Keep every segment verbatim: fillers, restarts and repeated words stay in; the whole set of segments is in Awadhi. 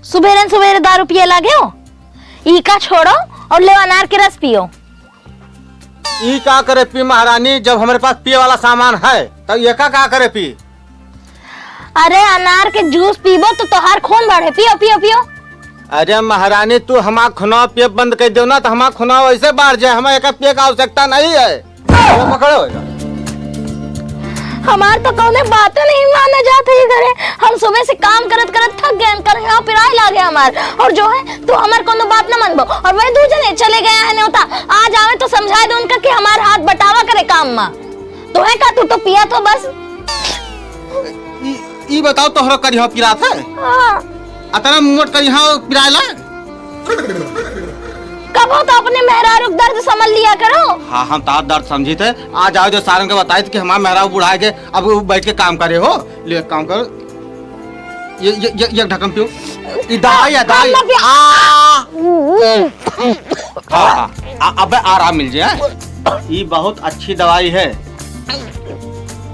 सुबेरे सुबेरे दारू पिए लागे हो? ई का छोड़ो और ले अनार के रस पियो। ई का करे पी महारानी, जब हमरे पास पिए वाला सामान है, तो ये का, का करे पी? अरे, अनार के जूस पीबो तो तोहार खून बढ़े। पियो, पियो, पियो। अरे महारानी, तू हमार खुनाव पिए बंद कर दो ना, तो हमार खुनाव वैसे बढ़ जाए। हमें एक पिए का आवश्यकता नहीं है। ये पकड़ो। हमार तो कौने बातें नहीं माना जात है ये घरे। हम सुबह से काम करत करत थक गए, करिहा पिराए लागे हमार। और जो है, तू हमार कौनो बात न मानबो। और वह दू जने चले गए हैं न्योता, आज आवे तो समझाए दे उनका कि हमार हाथ बटावा करे काम मा। तो है का, तू तो पिया तो बस। ई, ई बताओ, तोहरो करिहा पिरात है? हाँ। अतना मोट करिहा पिराए ला? कबो तो अपने मेहरारू के दर्द समझ लिया करो। हाँ, हम तार दर्द समझी थे। आज आओ जो सारन के बताई थे कि हमार मेहरारू बुढ़ाए के अब वो बैठ के काम करे हो। ले, एक काम करो, ये, ये, ये, ये ढक्कन पियो। ये दवाई है, दवाई। हम ना पिया। आ। हाँ, हाँ। आ, अबे आराम मिल जाए। ये बहुत अच्छी दवाई है।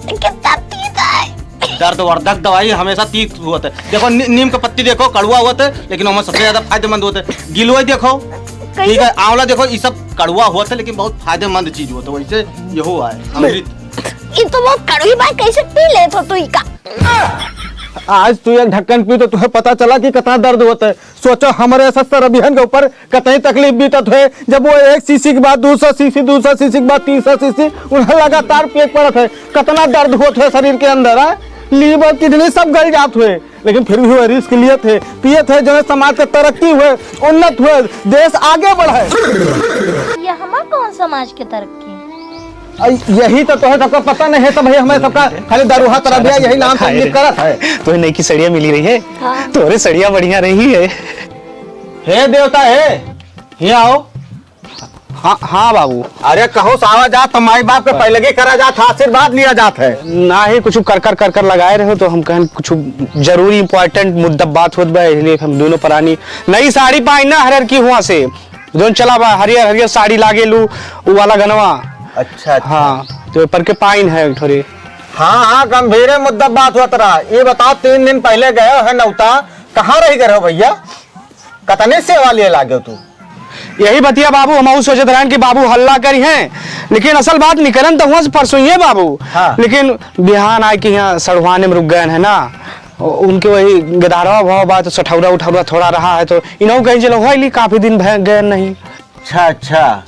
कितना तीता है। दर्द वर्धक दवाई हमेशा तीत होत है। देखो, नी-, नीम के पत्ती देखो, कड़वा होत है, लेकिन ओमे सबसे ज्यादा फायदेमंद होत है। गिलोय देखो, कैसे? ठीक है, आंवला देखो, ये सब कड़वा होत है, लेकिन बहुत फायदेमंद चीज होत है। वैसे यहो है अमृत। ये तो बहुत कड़वी बात, कैसे पी लेत हो तू इका? आज तू एक ढक्कन पी तो तुहे पता चला कि कितना दर्द होत है। सोचो, हमरे ऐसा सरबिहन के ऊपर कतई तकलीफ बीतत होए, जब वो एक शीशी के बाद दूसरा शीशी, दूसरा शीशी के बाद तीसरा शीशी, उन्हें लगातार पिए के पड़त है। कितना दर्द होत है शरीर के अंदर, हाँ? लीवर, किडनी सब गल जात हुए, लेकिन फिर भी वो रिस्क लिए थे, पिए थे, जो है समाज के तरक्की हुए, उन्नत हुए, देश आगे बढ़े। ये हमार कौन समाज के तरक्की? अ, यही तो तोहे सबका पता नहीं है, तो भाई हमें सबका खाली दरुहा तरबिया यही नाम से करत है। तोहे नई की सड़िया मिली रही है। हाँ। तोरे सड़िया बढ़िया रही है। हे देवता हे, हियाँ आओ। हाँ, हाँ बाबू। अरे कहो सावा जा, तो माई बाप के पहले के करा जात है, आशीर्वाद लिया जात है। ना ही कुछ कर कर कर कर लगाए रहे हो, तो हम कहन कुछ जरूरी important मुद्दा बात होत बा, इसलिए हम दोनों परानी नई साड़ी पाइन ना हरर की हुआ से। जौन चला बा, हरियर हरियर साड़ी लागेलू, उ वाला गनवा। अच्छा, अच्छा। हाँ, तो पर के पाइन है एक ठोरी। हाँ, हाँ, गंभीरे मुद्दा बात होत रहा। ये बताओ, तीन दिन पहले गए है नौता, कहाँ रह गए हो भैया? कतने सेवा लिए लागे तू? यही बतिया बाबू, हम सोचत रहन कि बाबू हल्ला करी हैं, लेकिन असल बात निकलन तो हुआ से परसों ही है बाबू। हाँ। लेकिन बिहान आए कि यहाँ सड़हुआने में रुक गए हैं ना, उनके वही गदारवा भाव बा, तो सठौरा उठौरा थोड़ा रहा है, तो इन्हों कहीं चलो, "होई ली, काफी दिन भय गए नहीं।" अच्छा, अच्छा।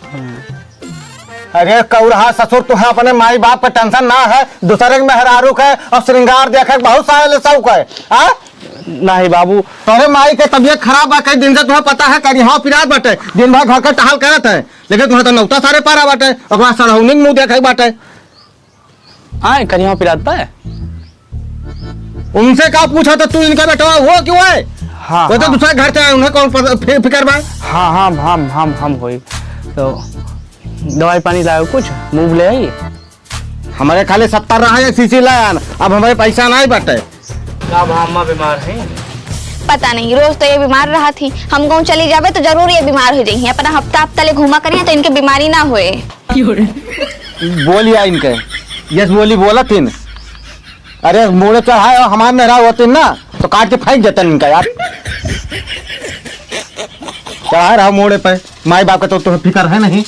अरे कौरहा ससुर, तुहे अपने माई बाप का टेंशन ना है, दूसरे के मेहरारू के और श्रृंगार देखे के बहुत सारे शौक है, हाँ? नहीं बाबू। तोरे माई के तबियत खराब बा, कई दिन से तुहे पता है, करिहा पिरात बाटे, दिन भर घर के टहल करत है, लेकिन तुहे तो नौता सारे पारा बाटे, ओकरा सड़ौनी के मुंह देखे बाटे। आए, करिहा पिरात बा? उनसे का पूछा था तू, इनका बेटवा हुआ क्यों है? हाँ, वो तो हाँ। दूसरा घर से आए, उन्हें कौन पता, फि-, फिकर बा? हाँ, हाँ, हम, हम, हम होई। तो दवाई पानी लाओ कुछ, मूव ले आई। हमारे खाली सत्तर रहा है, शीशी लायन, अब हमारे पैसा नहीं बटे। का बा, अम्मा बीमार है? पता नहीं, रोज तो ये बीमार रहा थी। हम गाँव चली जावे तो जरूर ये बीमार हो जाई। अपना हफ्ता हफ्ता ले घूमा करिए तो इनके बीमारी ना होए। बोल या इनके, यस बोली बोला थी न। अरे मूड़े चढ़ाए और हमार मेहरा होते ना तो काट के फेंक देते इनका यार। चढ़ाए रहा मूड़े पे, माई बाप का तो तुम्हें फिक्र है नहीं।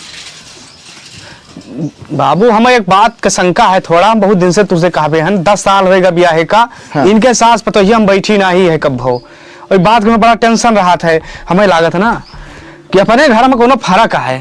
बाबू, हमें एक बात का शंका है थोड़ा, हम बहुत दिन से तुझसे कहबे हन, दस साल होएगा ब्याहे का, हाँ। इनके सास पतोहिया हम बैठी ना ही है कब भो। और बात में बड़ा टेंशन रहा था, हमें लागत है ना कि अपने घर में कोनो फर्क है।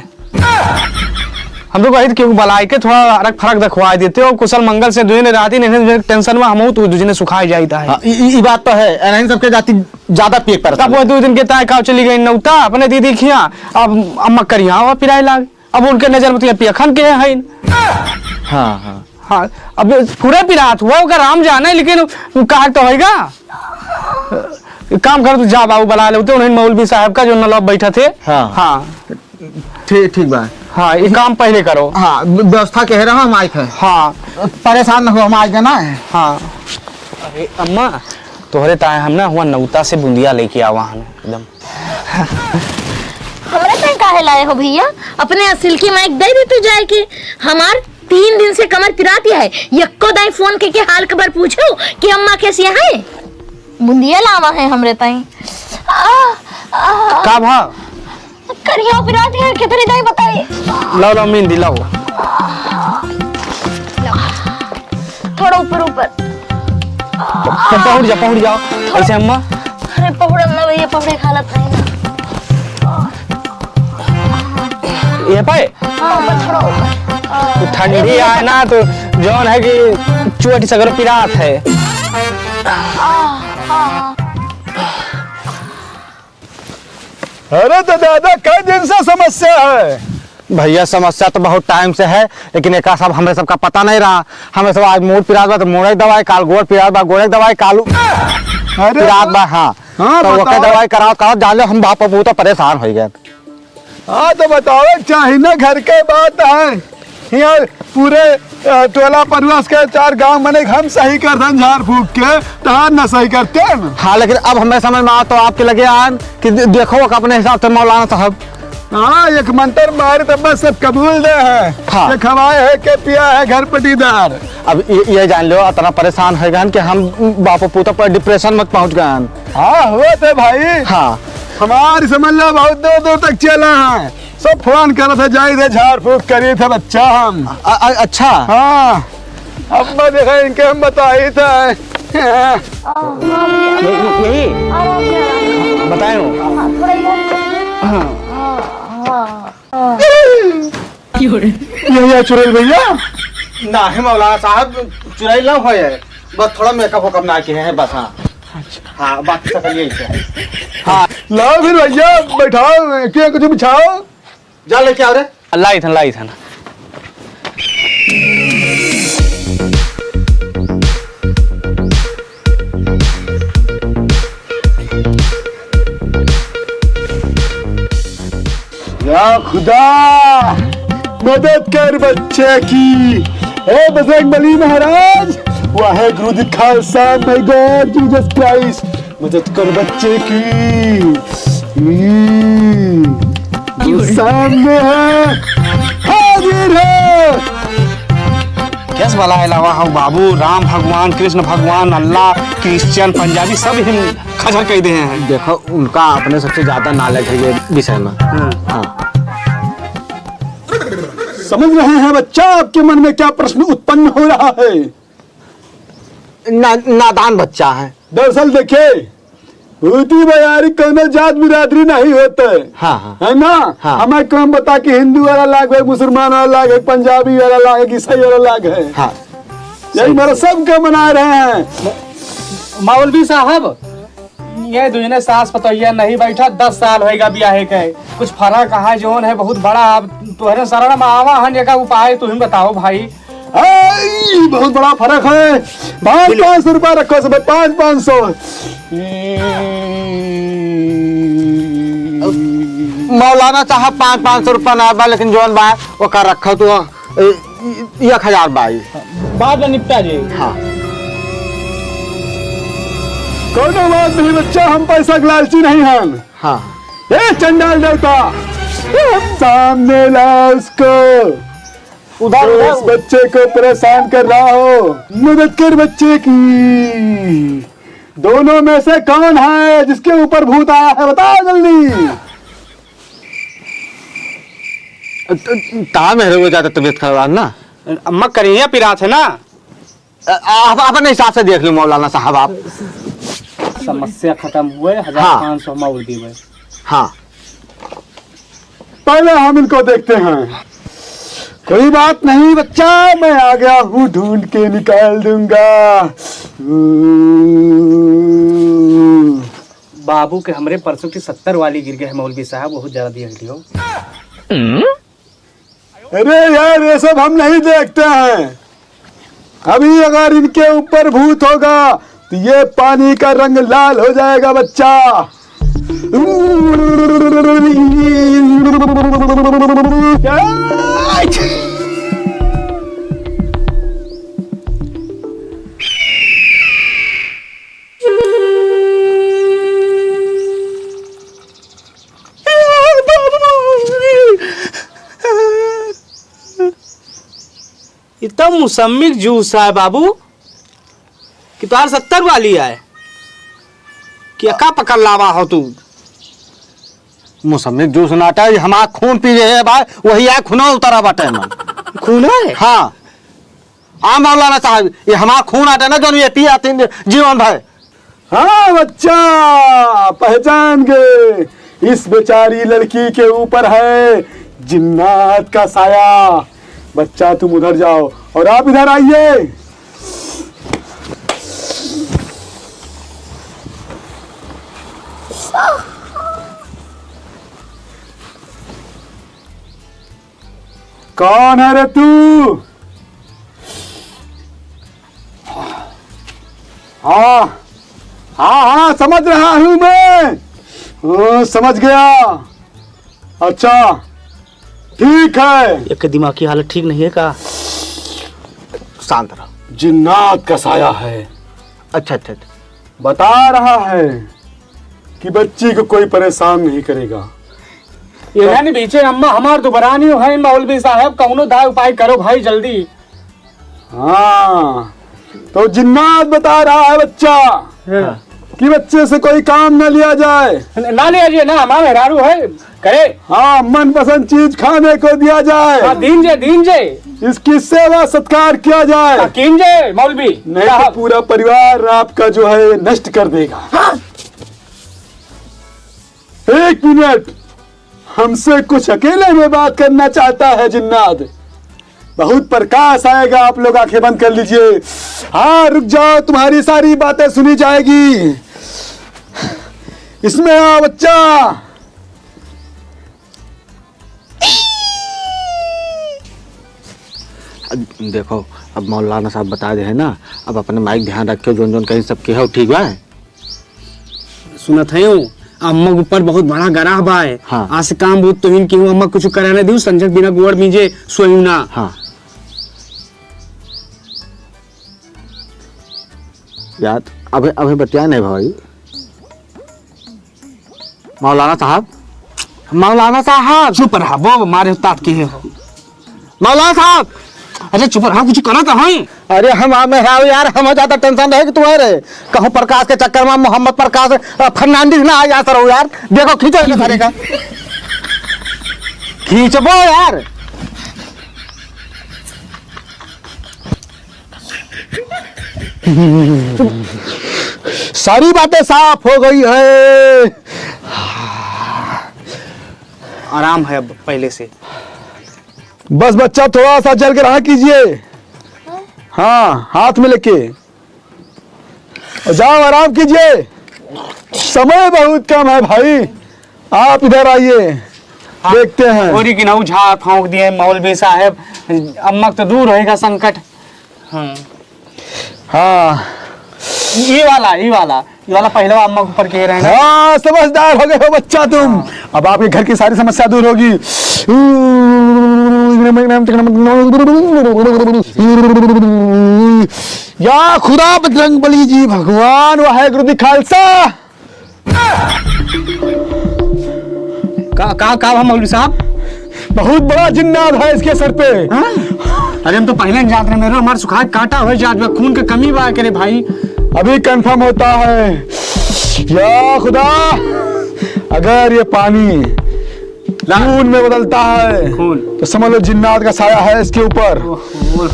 हम तो कही कि बलाई के थोड़ा फर्क फर्क दिखवा देते हो, कुशल मंगल से दुई ने राती नहीं टेंशन में हम तो दूसरे सुखाई जाता है। हाँ, ई, ई, ई बात तो है, नहीं सबके जाती ज्यादा पिए पर तब वो दो दिन के ताय काव चली गई नौता अपने दीदी खिया, अब अम्मा करिया और पिराए लाग। अब उनके नजर में तो ये पियखन के है। हाँ, हाँ। हाँ, अब पूरा पिरात हुआ, ओकर राम जाने, लेकिन उ कहा तो होइगा। एक काम कर, तू जा बाबू, बुला ले, उन्हें मौलवी साहब का जो नलब बैठा थे। हाँ। हाँ। ठीक, ठीक बा। हाँ, ये काम पहले करो। हाँ, व्यवस्था कह रहा हम आए थे। हाँ। परेशान न हो, हम आए ना। हाँ। अरे अम्मा, तोहरे ताए हम ना हुआ नौता से बूंदिया लेके आवा हन एकदम। हमरे ताए काहे लाए हो भैया? अपने असिल की माइक दे दी तू जाए के। हमार तीन दिन से कमर पिराती है, यक्को दाई फोन के, के हाल खबर पूछो कि अम्मा कैसी है? बुंदिया लावा है हमरे ताई। आ, आ, का भा? करिया पिरात है, कितनी दाई बताई। लाओ, लाओ, मेहंदी लाओ। थोड़ा ऊपर, ऊपर। प-, पहुड़ जा, पहुड़ जाओ। ऐसे अम्मा। अरे, पहुड़ल ना भैया, पहुड़े के हालत नहीं ना। ये पे? हाँ, ऊपर, थोड़ा ऊपर। ठंडी आए ना, तो जौन है कि चोट सगरो पिरात है। अरे तो दादा, कई दिन से समस्या है? भैया, समस्या तो बहुत टाइम से है, लेकिन एका सब हमरे सबका पता नहीं रहा। हमें सब आज मूड़ पिरात बा तो मूड़े के दवाई, काल गोड़ पिरात बा, गोड़े के दवाई, काल अरे पिरात बा। हाँ। हाँ, तो ओके बताओ। दवाई करावत करावत जान लो, हम बाप पूत परेशान हो गए। हाँ, तो बतावे चाही ना, घर के बात है। यहाँ पूरे, अ, टोला परुआस के चार गांव मने हम सही करतन झाड़ फूक के, तहार न सही करते हैं। हाँ, लेकिन अब हमें समझ में आ तो आपके लगे आन कि दे-, देखो अपने हिसाब से मौलाना साहब। हाँ, एक मंत्र मारे तो बस सब कबूल दे है। हाँ। एक हवाए है के पिया है घर पटीदार। अब ये, ये जान लो, इतना परेशान हो गए हैं कि हम बाप पूत पर डिप्रेशन में पहुंच गए हैं। हाँ, हुआ थे भाई। हाँ। हमारी समझ लो बहुत दूर दूर तक चला है। सब फोन करत है, जाई थे झाड़ फूक करी थे बच्चा हम। अ-, अ-, अच्छा। हाँ, अब मैं देखा इनके हम बताई था। ये-, ये-, यही बताए हो। यही है चुड़ैल भैया। ना है मौलाना साहब, चुड़ैल ना होए, बस थोड़ा मेकअप वेकअप ना किए हैं बस। हाँ। अच्छा। हाँ, बाकी सकल यही है। हाँ। लाओ फिर भैया, बैठाओ, क्या कुछ बिछाओ। जा लेके आओ रे। लाई थन, लाई थन। या खुदा, मदद कर बच्चे की। हे बजरंग बली महाराज, वाहेगुरु जी खालसा, my God, Jesus Christ। मदद कर बच्चे की। हम्म, जो सामने है, हाजिर है। कैस वाला अलावा हम बाबू, राम भगवान, कृष्ण भगवान, अल्लाह, क्रिश्चियन, पंजाबी, सब हम खजर कह दे हैं। देखो, उनका अपने सबसे ज्यादा नॉलेज है ये विषय में। हाँ। हाँ। समझ रहे हैं बच्चा, आपके मन में क्या प्रश्न उत्पन्न हो रहा है? ना, नादान बच्चा है। दरअसल देखिए, भूती बयारी कौनो जात बिरादरी नहीं होते। हाँ, हाँ। है ना? हाँ। हमें कौन बता कि हिंदू वाला लाग है, मुसलमान वाला लाग है, पंजाबी वाला लाग है, ईसाई वाला लाग है। हाँ। यही सही। मेरा सबका मना रहे हैं। मौलवी साहब, ये दुजने सास पतोहिया नहीं बैठा, दस साल होएगा बियाहे के। कुछ फर्क कहाँ जौन है बहुत बड़ा। अब तोहरे शरण में आवा हन, एका उपाय तुम बताओ भाई। आई, बहुत बड़ा फर्क है। पाँच, पाँच सौ रुपया रखो सब, पाँच, पाँच सौ। मौलाना साहब, पाँच, पाँच सौ रुपया ना बा, लेकिन जौन बा, ओका रखो तो, ए, एक हजार बा ई। बाद में निपटा जाई। हाँ। कौनो बात नहीं बच्चा, हम पैसा के लालची नहीं हन। हाँ। ए चंडाल देवता, सामने ला उसको। उधर, उधर। उस बच्चे को परेशान कर रहा हो, मदद कर बच्चे की। दोनों में से कौन है जिसके ऊपर भूत आया है, बताओ जल्दी। त-, त-, का मेहरे को ज्यादा तबीयत खराब है ना? अम्मा करिया पिरात है ना। अ, आप अपने हिसाब से देख लो मौलाना साहब आप। समस्या खत्म हुए, हाँ। हजार पाँच सौ हम और देवे। हाँ। पहले हम इनको देखते हैं। कोई बात नहीं बच्चा, मैं आ गया हूँ, ढूंढ के निकाल दूंगा। बाबू के हमरे परसों की सत्तर वाली गिर गए हैं मौलवी साहब, बहुत ज्यादा देख लियो। अरे यार, ये सब हम नहीं देखते हैं। अभी अगर इनके ऊपर भूत होगा तो ये पानी का रंग लाल हो जाएगा बच्चा। इतना मौसमी जूस आए बाबू कि तोहार सत्तर वाली आए। के का पकड़ लावा हो तू? मौसमी जूस नाटा, ये हमार खून पी रहे है भाई, वही आ खूनो उतरा बाटे मन। खून है? हाँ। आ मौलाना साहब, ये हमार खून आटे ना, जौन ये पिया तीन जीवन भर। हाँ बच्चा, पहचान गए, इस बेचारी लड़की के ऊपर है जिन्नात का साया। बच्चा तुम उधर जाओ और आप इधर आइए। कौन है रे तू? हाँ, हाँ, हाँ, समझ रहा हूँ मैं। हाँ, समझ गया। अच्छा, ठीक है। एक दिमाग की हालत ठीक नहीं है का? शांत रहो। जिन्नात का साया है। अच्छा, अच्छा, अच्छा। बता रहा है कि बच्ची को कोई परेशान नहीं करेगा। ये नहीं बीचे अम्मा हमार दुबरानी है, मौलवी साहब, कौनो दाय उपाय करो भाई जल्दी। हाँ, तो जिन्नात बता रहा है बच्चा हाँ। कि बच्चे से कोई काम न लिया जाए। न-, ना लिया जाए ना, हमार मेहरारू है, करे। हाँ, मनपसंद चीज खाने को दिया जाए। हाँ, दीन जे, दीन जे। इसकी सेवा सत्कार किया जाए। हाँ, कीन जे, मौलवी नहीं तो साहब। पूरा परिवार आपका जो है नष्ट कर देगा। हाँ। एक मिनट, हमसे कुछ अकेले में बात करना चाहता है जिन्नात। बहुत प्रकाश आएगा, आप लोग आंखें बंद कर लीजिए। हाँ, रुक जाओ, तुम्हारी सारी बातें सुनी जाएगी। इसमें आओ बच्चा। अब देखो, अब मौलाना साहब बता दे है ना, अब अपने माइक ध्यान रखे, जोन जोन कहीं सब के हो, ठीक बा? सुनत है, अम्मा के ऊपर बहुत बड़ा गराह बा है। हाँ। आज से काम बहुत तोहिन की हूँ, अम्मा कुछ करे ना दियो, संझक बिना गोड़ मीजे सोयू ना। हाँ। यार, अबे, अबे बतिया नहीं भाई। मौलाना साहब, मौलाना साहब। चुप रहा, वो मारे उस्ताद की है हो। मौलाना साहब। अरे चुप रहा, कुछ करत है। अरे हम आ में है यार, हम ज्यादा टेंशन रहे कि तुम्हारे। कहूँ प्रकाश के चक्कर में मोहम्मद प्रकाश, अ, फर्नांडिस ना आ जा सरो यार। देखो खींचो इसे सारे का। खींचबो यार। सारी बातें साफ हो गई है। आराम है अब पहले से। बस बच्चा, थोड़ा सा जल ग्रहण कीजिए। हाँ, हाथ में लेके। और जाओ, आराम कीजिए। समय बहुत कम है भाई, आप इधर आइए, हाँ, देखते हैं। ओरी की नऊ झाड़ फूंक दिए मौलवी साहब, अम्मा तो दूर होएगा संकट। हाँ। हाँ। ये वाला, ये वाला, ये वाला पहले अम्मा के ऊपर कह रहे हैं। हाँ, समझदार हो गए हो बच्चा तुम। हाँ। अब आपके घर की सारी समस्या दूर होगी। या खुदा बजरंग बली जी, भगवान वाहेगुरु जी खालसा। का, का, का हुआ मौलवी साहब? बहुत बड़ा जिन्नात है इसके सर पे। हाँ? अरे हम तो पहले नहीं जानते रहे, मेरे हमारे सुखा काटा हो जात बा, खून के कमी बा करे भाई। अभी कंफर्म होता है। या खुदा, अगर ये पानी ला। खून में बदलता है, खून। तो समझ लो जिन्नात का साया है इसके ऊपर। ओहो।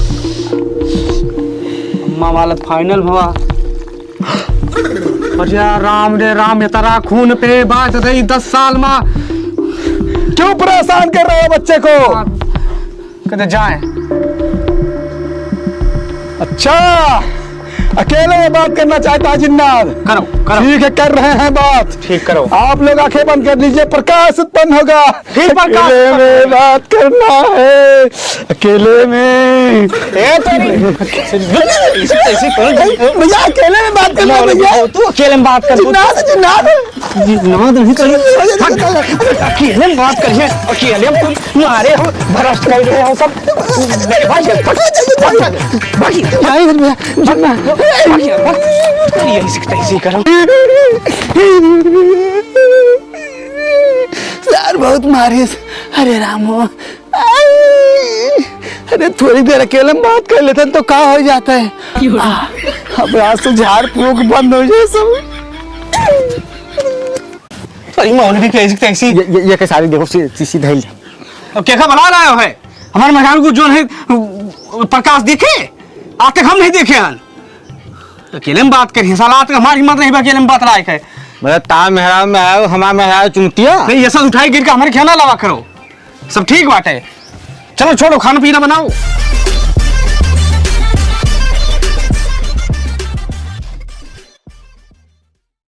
अम्मा वाला फाइनल हुआ। अरे राम रे राम, इतना खून पे बात रही दस साल में। क्यों परेशान कर रहे हो बच्चे को? कहते जाए। अच्छा, अकेले में बात करना चाहता है जिन्नात? करो, करो। ठीक है, कर रहे हैं बात। ठीक करो। आप लोग आंखें बंद कर लीजिए, प्रकाश उत्पन्न होगा। फिर प्रकाश अकेले में बात करना है, अकेले में। ए, तेरी। ऐसे, ऐसे करो। भैया, अकेले में बात करना है, भैया। तू अकेले में बात कर, तू। जिन्नात, जिन्नात। जिन्नात नहीं कर। अकेले में बात करिए, अकेले में तुम मारे हो, भ्रष्ट कर रहे हो सब। भाग, भाग, भाग, भाग। नहीं, भैया, जिन्नात। भाग, भाग। यही सीखता, इसी करो। सर बहुत मारे। अरे राम हो, आई। अरे थोड़ी देर अकेले में बात कर लेते हैं तो का हो जाता है। आ, अब आज से झाड़ फूंक बंद हो जाए सब। अरे मौलवी के ऐसी तैसी। ये, ये, ये के सारी देखो, सी-, सी-, सीधा ही। अब केका बला रहा है? हमारे मेहरारू को जोन है, प्रकाश देखे? आज तक हम नहीं देखे हन। अकेले में बात करी, साला आज तक हमारी हिम्मत नहीं बा अकेले में बात लायक है। मतलब, ता मेहरारू में आयो, हमार मेहरारू चुमतिया? नहीं, ये सब उठाई गिर के हमारे खेना लावा करो। सब ठीक बाटे। चलो छोड़ो, खाना पीना बनाओ।